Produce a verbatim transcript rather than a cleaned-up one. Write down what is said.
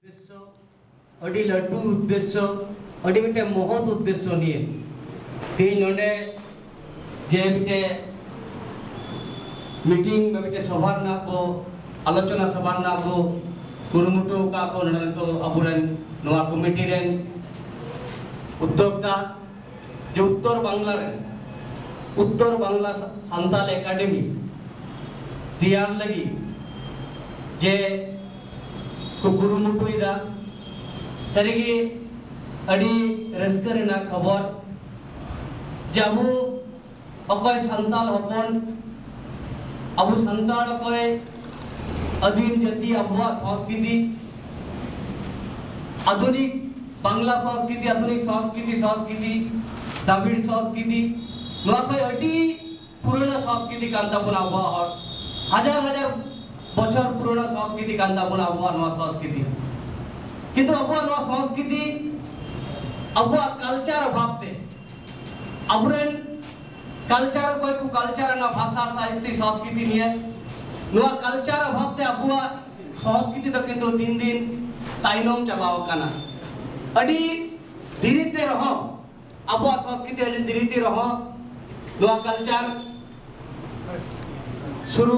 ᱩᱫᱽᱫᱮᱥᱥᱚ, ᱟᱹᱰᱤ ᱞᱟᱹᱴᱩ ᱩᱫᱽᱫᱮᱥᱥᱚ, ᱟᱹᱰᱤ ᱢᱤᱫᱴᱮᱱ ᱢᱚᱦᱚᱛ ᱩᱫᱽᱫᱮᱥᱥᱚ ᱱᱤᱭᱮ ᱛᱮᱦᱮᱧ ᱱᱚᱰᱮ ᱡᱮ ᱢᱤᱫᱴᱮᱱ ᱢᱤᱴᱤᱝ ᱵᱟ ᱢᱤᱫᱴᱮᱱ ᱥᱚᱵᱷᱟ ᱨᱮᱱᱟᱜ ᱠᱚ, ᱟᱞᱳᱪᱚᱱᱟ ᱥᱚᱵᱷᱟ ᱨᱮᱱᱟᱜ ᱠᱚ ᱠᱩᱨᱩᱢᱩᱴᱩ ᱟᱠᱟᱫ ᱠᱚ ᱱᱚᱰᱮ ᱱᱤᱛᱚᱜ ᱟᱵᱚᱨᱮᱱ ᱱᱚᱣᱟ ᱠᱚᱢᱤᱴᱤ ᱨᱮᱱ ᱩᱫᱽᱫᱳᱠᱛᱟ, ᱡᱮ ᱩᱛᱛᱚᱨ ᱵᱟᱝᱞᱟ ᱨᱮ ᱩᱛᱛᱚᱨ ᱵᱟᱝᱞᱟ ᱥᱟᱱᱛᱟᱞ ᱮᱠᱟᱰᱮᱢᱤ ᱛᱮᱭᱟᱨ ᱞᱟᱹᱜᱤᱫ ᱡᱮ ᱠᱚ ᱠᱩᱨᱩᱢᱩᱴᱩᱭᱮᱫᱟ᱾ ᱥᱟᱹᱨᱤᱜᱮ ᱟᱹᱰᱤ ᱨᱟᱹᱥᱠᱟᱹ ᱨᱮᱱᱟᱜ ᱠᱷᱚᱵᱚᱨ ᱡᱮ ᱟᱵᱚ ᱚᱠᱚᱭ ᱥᱟᱱᱛᱟᱞ ᱦᱚᱯᱚᱱ, ᱟᱵᱚ ᱥᱟᱱᱛᱟᱲ ᱚᱠᱚᱭ ᱟᱹᱫᱤᱢ ᱡᱟᱹᱛᱤ, ᱟᱵᱚᱣᱟᱜ ᱥᱚᱸᱥᱠᱨᱤᱛᱤ, ᱟᱫᱷᱩᱱᱤᱠ ᱵᱟᱝᱞᱟ ᱥᱚᱸᱥᱠᱨᱤᱛᱤ, ᱟᱫᱷᱩᱱᱤᱠ ᱥᱚᱸᱥᱠᱨᱤᱛᱤ, ᱥᱚᱸᱥᱠᱨᱤᱛᱤ, ᱫᱨᱟᱵᱤᱲ ᱥᱚᱸᱥᱠᱨᱤᱛᱤ, ᱱᱚᱣᱟ ᱠᱷᱚᱱ ᱟᱹᱰᱤ ᱯᱩᱨᱟᱹᱱᱟ ᱥᱚᱸᱥᱠᱨᱤᱛᱤ ᱠᱟᱱ ᱛᱟᱵᱚᱱᱟ ᱟᱵᱚᱣᱟᱜ ᱦᱚᱲ᱾ ᱦᱟᱡᱟᱨ ᱦᱟᱡᱟᱨ ᱵᱚᱪᱷᱚᱨ ᱯᱩᱨᱟᱹᱱᱟ ᱥᱚᱸᱥᱠᱨᱤᱛᱤ ᱠᱟᱱ ᱛᱟᱵᱚᱱᱟ ᱟᱵᱚᱣᱟᱜ ᱱᱚᱣᱟ ᱥᱚᱸᱥᱠᱨᱤᱛᱤ᱾ ᱠᱤᱱᱛᱩ ᱟᱵᱚᱣᱟᱜ ᱱᱚᱣᱟ ᱥᱚᱸᱥᱠᱨᱤᱛᱤ, ᱟᱵᱚᱣᱟᱜ ᱠᱟᱞᱪᱟᱨ ᱚᱵᱷᱟᱵ ᱛᱮ, ᱟᱵᱚᱨᱮᱱ ᱠᱟᱞᱪᱟᱨ ᱚᱠᱚᱭ ᱠᱚ ᱠᱟᱞᱪᱟᱨ ᱨᱮᱱᱟᱜ ᱵᱷᱟᱥᱟ, ᱥᱟᱦᱤᱛᱭᱚ, ᱥᱚᱸᱥᱠᱨᱤᱛᱤ ᱱᱤᱭᱮ, ᱱᱚᱣᱟ ᱠᱟᱞᱪᱟᱨ ᱚᱵᱷᱟᱵ ᱛᱮ ᱟᱵᱚᱣᱟᱜ ᱥᱚᱸᱥᱠᱨᱤᱛᱤ ᱫᱚ ᱠᱤᱱᱛᱩ ᱫᱤᱱ ᱫᱤᱱ ᱛᱟᱭᱱᱚᱢ ᱪᱟᱞᱟᱣ ᱟᱠᱟᱱᱟ᱾ ᱟᱹᱰᱤ ᱫᱮᱨᱤ ᱛᱮ ᱨᱮᱦᱚᱸ ᱟᱵᱚᱣᱟᱜ ᱥᱚᱸᱥᱠᱨᱤᱛᱤ ᱟᱹᱰᱤ ᱫᱮᱨᱤ ᱛᱮ ᱨᱮᱦᱚᱸ ᱱᱚᱣᱟ ᱠᱟᱞᱪᱟᱨ ᱥᱩᱨᱩ